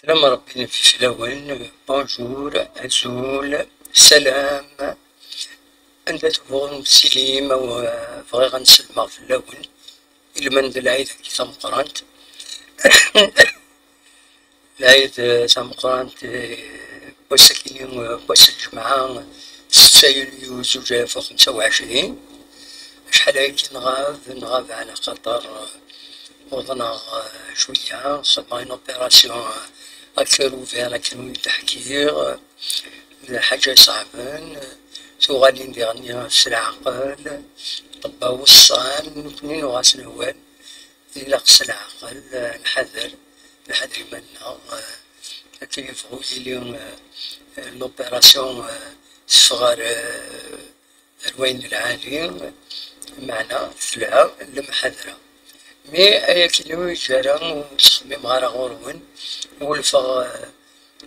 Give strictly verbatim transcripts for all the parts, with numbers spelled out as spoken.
Slam Ṛebbi fell-awen, bonjour, azul, salam. Anda tebɣum tilim, aw, bɣiɣ ad n-sellmeɣ fell-awen, ilmend n lɛid-agi tameqqrant. Lɛid, eh, tameqqrant, eh, wass-akini, eh, wass n lǧemɛa, setta yulyu zuǧ alaf u xemsa u ɛecrin. Acḥal ayagi nɣab, nɣab ɛla xaṭer, eh, uḍneɣ, eh, cwiya, xedmeɣ une opération, eh, à cœur ouvert, akken ur d-ḥkiɣ, d lḥaǧa iṣeɛben, tuɣalin diɣenni s leɛqel, ṭṭebba weṣṣan, nekni nuɣ-asen awal, ilaq s leɛqel, eh, nḥader, nḥader iman-nneɣ, eh, akken yebɣu yili, eh, l'opération, eh, teffeɣ ar, eh, ar wayen lɛali, meɛna telha lemḥadra. Mi ay akken ur yeǧǧi ara ur ttxemmimeɣ ara ɣur-wen, wulfeɣ, eh,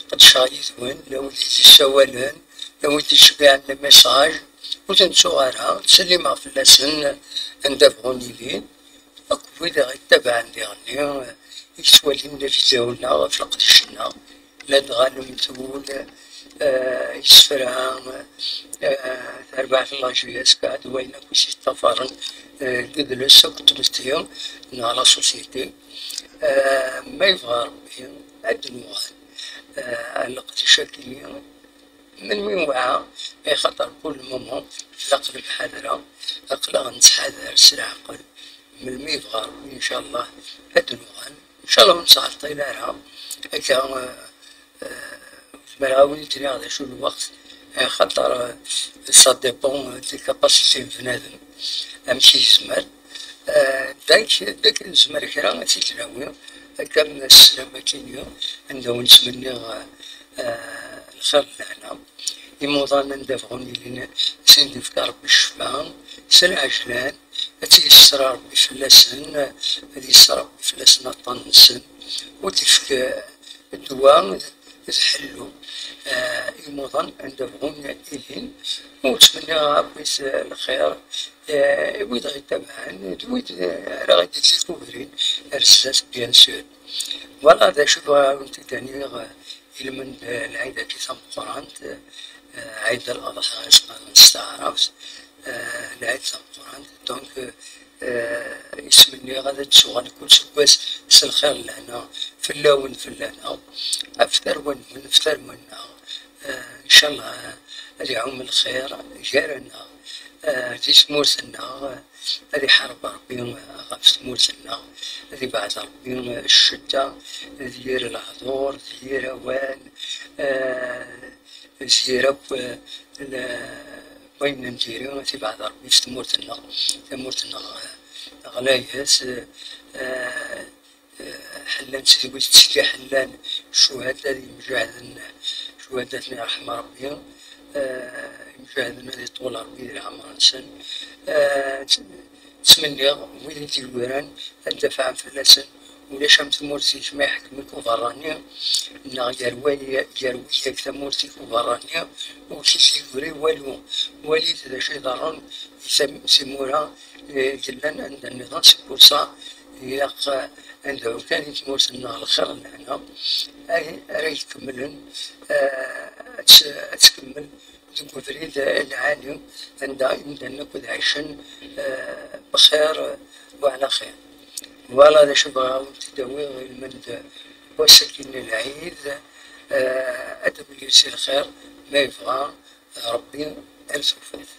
qeddceɣ yid-wen, la wid i d-yessawalen, la wid i d-yettbiɛen le message, ur ten-ttuɣ ara, ttsellimeɣ fell-asen anda bɣun ilin, akk wid i ɣ-ittabaɛen diɣenni, i yettwalin la vidéo-nneɣ ɣef leqdic-nneɣ, ladɣa lemtul, eh, isefra, eh, tarbaɛt n la J S K, d wayen akk i s-yeṭṭafaren, eh, deg udles akked tmetti neɣ la société. Eh, ma yebɣa Rebbi, ad d-nuɣal, eh, ar leqdic-agi. Melmi newɛa, axaṭer pour le moment tlaq lemḥadra, aql-aɣ nettḥadar s leɛqel. Melmi yebɣa Rebbi, ncallah, ad d-nuɣal. Ncallah ur nettɛeṭṭil ara. Akka, eh, eh, ur zmireɣ ad wen-d-iniɣ d acu n lweqt, axaṭer, eh, ça dépend, eh, des capacités n bnadem, amek i yezmer. Eh, dak, dak nezmer kra ad t-id-nawi, akka am sslam akini, anda wen-ttmenniɣ, eh, eh, lxir d lehna. Imuḍan anda bɣun ilin, ad sen-d-yefk Rebbi ccfa, s lɛejlan, ad tt-yesser Rebbi fell-asen, ad yesser Rebbi fell-asen aṭṭan-nsen, u d-yefk, eh, ddwa d ḥellu, eh, imuḍan anda bɣun ilin, u ttmenniɣ akk-is, eh, lxir, eh, i wid ɣ-ittabaɛen, d wid, eh, ara ɣ-id-ittikubirin ar zdat, bien sûr. Voilà d acu bɣiɣ ad wen-t-id-iniɣ, eh, ilmend, eh, lɛid-agi tameqqrant, eh, Ɛid Laḍḥa, s taɛrabt, eh, lɛid tameqqrant. Donc, eh, isem-nni ad d-tuɣal kul seggas s lxir n lehna fell-awen, fell-aneɣ, ɣef tarwa-nwen, ɣef tarwa-nneɣ. Eh, ncallah, eh, ad iɛum lxir gar-aneɣ, eh, di tmurt-nneɣ, eh, ad iḥareb Rebbi, eh, ɣef tmurt-nneɣ, ad ibeɛɛed Rebbi, eh, ccedda, d yir lehdur, d yir awal, eh, d yir akk, eh, l-, wayen n diri, ad ibeɛɛed Rebbi ɣef tmurt-nneɣ. Tamurt-nneɣ, eh, ɣlayet, eh, eh, ḥellan-tt d wid ttselliḥen llan ccuhada d yimjahden, ccuhada-ten iṛḥem Ṛebbi, eh, imjahden ad iṭul Ṛebbi di leɛmer-nsen. Eh, tt-, ttmenniɣ wid i d-yegran ad dafɛen fell-asen, ulac am tmurt-ik ma iḥkem-ik uberrani, neɣ yerwi-, yerwi-yak tamurt-ik uberrani, ur k-id-yegri walu, walit d acu iḍerrun di tam-, timura, eh, yellan anda nniḍen, c'est pour ça ilaq, eh, ad nedɛu kan i tmurt-nneɣ lxir n lehna, ay, ara ikemmlen, eh, ad tt-, ad tkemmel deg ubrid, eh, lɛali, anda imdanen akk ad ɛicen, eh, bxir, eh, wa ɛla xir. Voilà d acu bɣiɣ ad wen-t-id-awiɣ ilmend n wass-agi n lɛid, eh, ad d-nemlil si lxir, ma yebɣa Ṛebbi, ar tufat.